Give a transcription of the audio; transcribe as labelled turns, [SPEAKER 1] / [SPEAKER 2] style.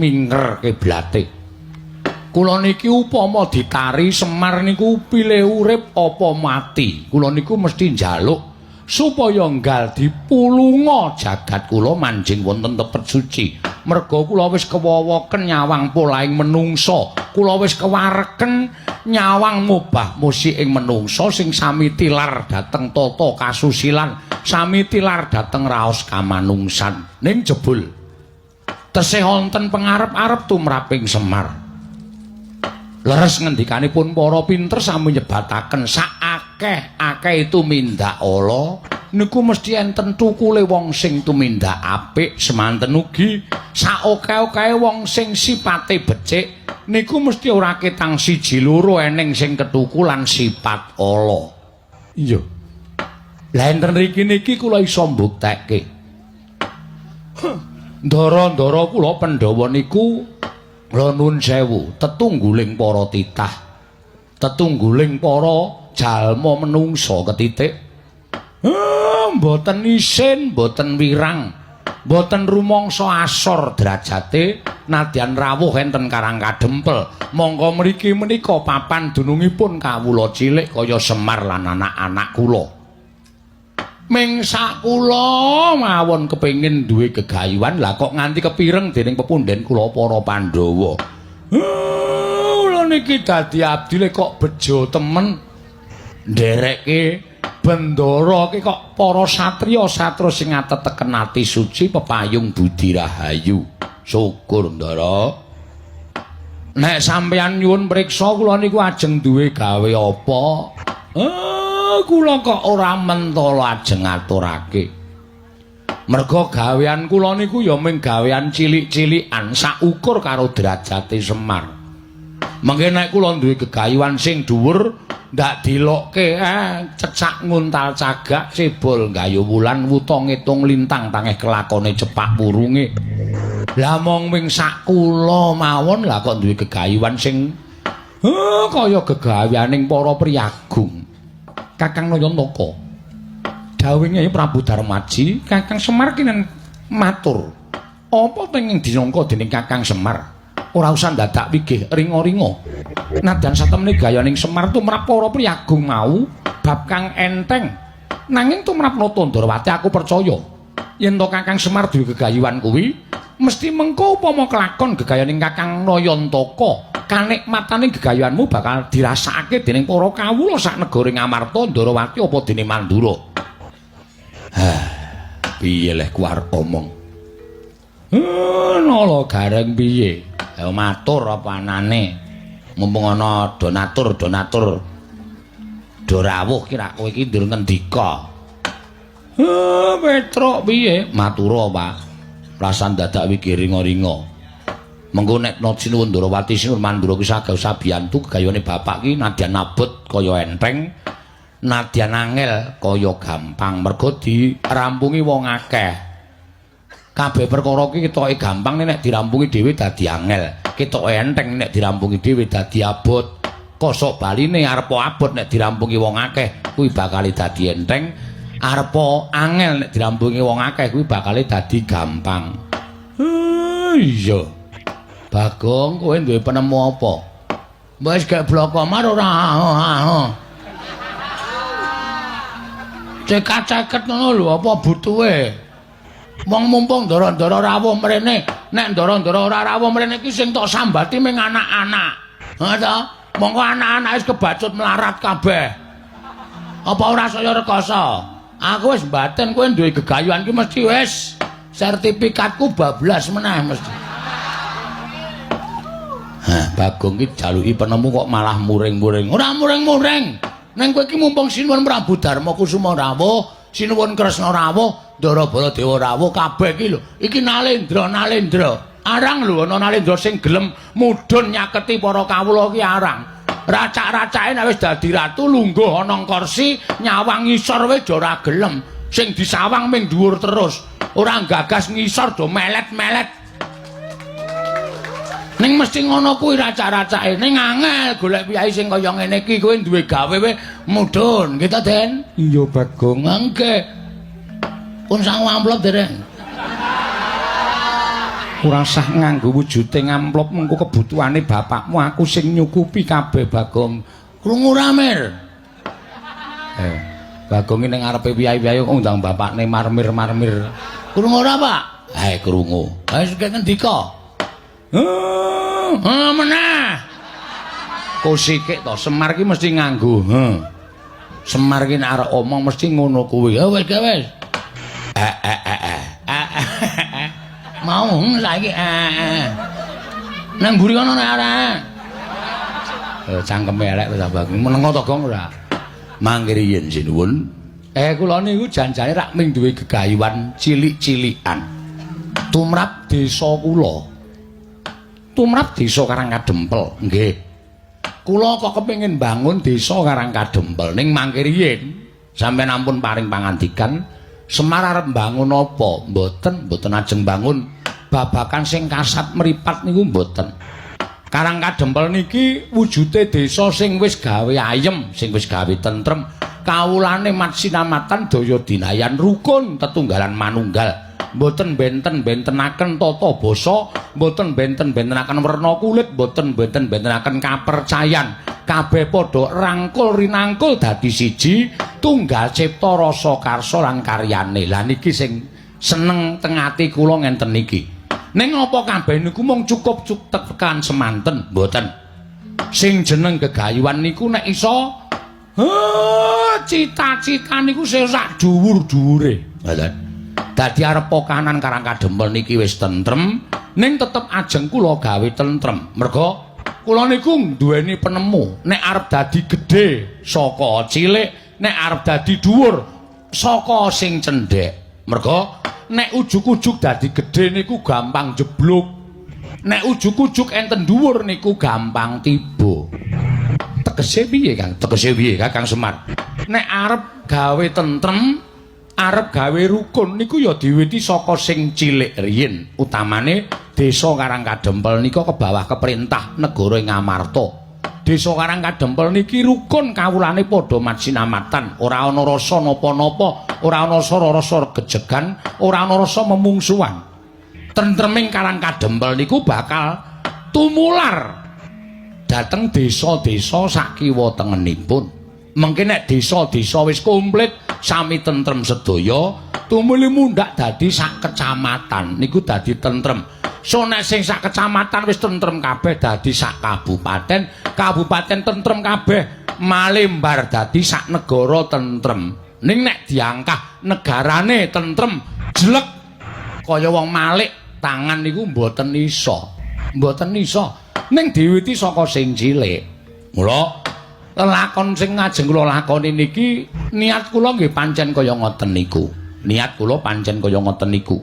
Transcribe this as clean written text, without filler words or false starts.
[SPEAKER 1] minger kiblate. Kula niki upama ditari Semar niku pilih urip apa mati. Kula niku mesti njaluk supaya nggal dipulunga jagat kula manjing wonten tepet suci. Merga kula wis kewowoken nyawang polahing menungsa. Kula wis kewareken nyawang mubah musik ing menungsa sing sami tilar dhateng tata kasusilan, sami tilar dhateng raos kamanungsan. Ning jebul tesih wonten pengarep-arep tumraping Semar. Leres ngendikanipun para pinter sami nyebataken sak akeh-akeh tumindak ala niku mesti enten tukule wong sing tumindak apik, semanten ugi sak akeh-akehe wong sing sipate becik niku mesti ora ketang siji loro eneng sing ketukulan sifat ala. Iya. Lah enten mriki niki kula iso mbuktekke. Ndara-ndara kula Pandhawa niku kula nuwun sewu, tetungguling para titah. Tetungguling para jalma menungsa ketitik. Mboten isin, mboten wirang, mboten rumangsa asor derajate nadyan rawuh enten Karang Kadempel. Mongko mriki menika papan dunungipun kawula cilik kaya Semar lan anak-anak kula. Ming sak kula mawon kepengin duwe gegayuhan, lah kok nganti kepireng dening pepunden kula para Pandhawa. Kula niki dadi abdile kok bejo temen nderekke bendara ki kok para satriya-satra sing ateteken ati suci pepayung budi rahayu. Syukur, Ndara. Nek sampeyan nyuwun priksa kula niku ajeng duwe gawe apa? Kula kok ora mentala ajeng ngaturake. Merga gawean kula niku ya mung gawean cilik-cilikan saukur karo derajate Semar. Mengke nek kula duwe gegayuhan sing dhuwur ndak dilokke cecak nguntal cagak cebol gayo wulan wuta ngitung lintang tangeh kelakone cepak purunge. Lah mong ming sak kula mawon lah kok duwe gegayuhan sing kaya gegaweaning para priyagung. Kakang Nayantaka. Dawuhe Prabu Darmaji, Kakang Semar kinen matur. Apa tenging disangka dening Kakang Semar? Ora usah dadak wigih ringa-ringa. Nadyan satemene gayaning Semar tumrap para priyagung mau bab kang enteng. Nanging tumrap Nata Ndrawati aku percaya yen to Kakang Semar duwe gegayuhan kuwi mesti mengko upama kelakon gegayaning Kakang Nayantaka, kanikmatane gegayuhanmu bakal dirasakake dening para kawula sak negara Ngamarta, Ndrawati apa dene Mandura. Hah, piye leh ku arep omong? Nala Gareng piye? Ayo matur apa anane? Mumpung ana donatur-donatur do rawuh ki rak kowe iki ndur ngendika. Petruk piye? Matura, Pak. Rasan dadak wigih ringa-ringa. Mengko nek sinuwun Ndrawati sinuwun Mandura ki saged sabiyantu gegayane bapak ki nadyan abot kaya enteng, nadyan angel kaya gampang mergo dirampungi wong akeh. Kabeh perkara ki ketoke gampang nek dirampungi dhewe dadi angel. Ketoke enteng nek dirampungi dhewe dadi abot. Kosok baline arep abot nek dirampungi wong akeh kuwi bakal dadi enteng. Arep angel nek dirampungi wong akeh kuwi bakal dadi gampang. Iya. Bagong, kowe duwe penemu apa? Wis gek bloko mar ora. Cekak-ceket ngono lho apa butuhe? Wong mumpung ndara-ndara rawuh mrene, nek ndara-ndara ora rawuh mrene iki sing tok sambati ming anak-anak. Ha ta? Mongko anak-anak wis kebacut melarat kabeh. Apa ora saya rekoso? Aku wis mbatin kowe duwe gegayuhan ki mesti wis sertifikatku bablas meneh mesti. Hah, Bagong ki jaluki penemu kok malah muring-muring. Ora muring-muring. Ning kowe iki mumpung sinuwun Prabu Darma Kusuma rawuh, sinuwun Kresna rawuh, Ndara Baladewa rawuh kabeh iki lho. Iki Nalendra, Nalendra. Arang lho ana Nalendra sing gelem mudhun nyaketi para kawula iki arang. Racak-racake nek wis dadi ratu lungguh ana kursi nyawang ngisor wis ora gelem. Sing disawang ming dhuwur terus. Ora gagas ngisor do melet-melet. Ning mesti ngono kuwi racak-racake. Ning angel golek piyai sing kaya ngene iki kowe duwe gawe we mudhun. Nggih ta, Den? Iya, Bagong. Nggih. Pun sangu amplop dereng. Ora usah nganggo wujude amplop, mengko kebutuhane bapakmu aku sing nyukupi kabeh, Bagong. Krungu ra, Mir? Eh, Bagong ning ngarepe piyai-piyai kok ngundang bapakne marmir-marmir. Krungu ora, Pak? Eh, krungu. Wis ngendika. Heh, meneh. Kosikik to, Semar ki mesti nganggo. Heh. Semar ki nek arep omong mesti ngono kuwi. Ya wis, wis. Eh eh eh eh. Eh. Mau saiki eh. Nang mburi kono nek ora. Eh, cangkeme elek wis, Bagong. Menengo to, Gong, ora? Mangke riyin, sinuwun. Eh, kula niku janjane rak ming duwe gegayuhan cilik-cilikan. Tumrap desa kula. Tumrap desa Karangkadempel, nggih. Kula kok kepengin bangun desa Karangkadempel ning mangke riyin sampeyan ampun paring pangandikan, Semar arep mbangun apa? Mboten, mboten ajeng bangun babakan sing kasat mripat niku mboten. Karangkadempel niki wujude desa sing wis gawe ayem, sing wis gawe tentrem, kawulane mat sinamatan daya dinayan rukun tetunggalan manunggal. Mboten benten-bentenaken tata basa, mboten benten-bentenaken werna kulit, mboten benten-bentenaken kapercayan. Kabeh padha rangkul rinangkul dadi siji, tunggal cipta rasa karsa lan karyane. Lah niki sing seneng teng ati kula ngenten niki. Ning apa kabeh niku mung cukup tekan semanten? Mboten. Sing jeneng gegayuhan niku nek iso cita-cita niku sing sak dhuwur-dhuwure. Ngoten. Dadi arep kanan Karangkadempel niki wis tentrem, ning tetep ajeng kula gawe tentrem. Merga kula niku duweni penemu, nek arep dadi gedhe saka cilik, nek arep dadi dhuwur saka sing cendhek. Merga nek ujug-ujug dadi gedhe niku gampang jeblok. Nek ujug-ujug enten dhuwur niku gampang tiba. Tegese piye, Kang? Tegese piye, Kakang Semar? Nek arep gawe tentrem, arep gawe rukun niku ya diwiti saka sing cilik riyin. Utamane desa Karangkadempel nika ke bawah keperintah negara ing Amarta. Desa Karangkadempel niki rukun, kawulane padha matsinamatan, ora ana rasa napa-napa, ora ana rasa gejegan, ora ana rasa memungsuhan. Tentreming Karangkadempel niku bakal tumular dhateng desa-desa sakiwa tengenipun. Mengke nek desa-desa wis komplit sami tentrem sedaya, tumuli mundhak dadi sak kecamatan niku dadi tentrem. So nek sing sak kecamatan wis tentrem kabeh dadi sak kabupaten, kabupaten tentrem kabeh malembar dadi sak negara tentrem. Ning nek diangkah negarane tentrem jelek kaya wong malik tangan niku mboten iso. Mboten iso. Ning diwiti saka sing cilik. Mula lelakon sing ngajeng kula lakoni niki niat kula nggih pancen kaya ngoten niku. Niat kula pancen kaya ngoten niku.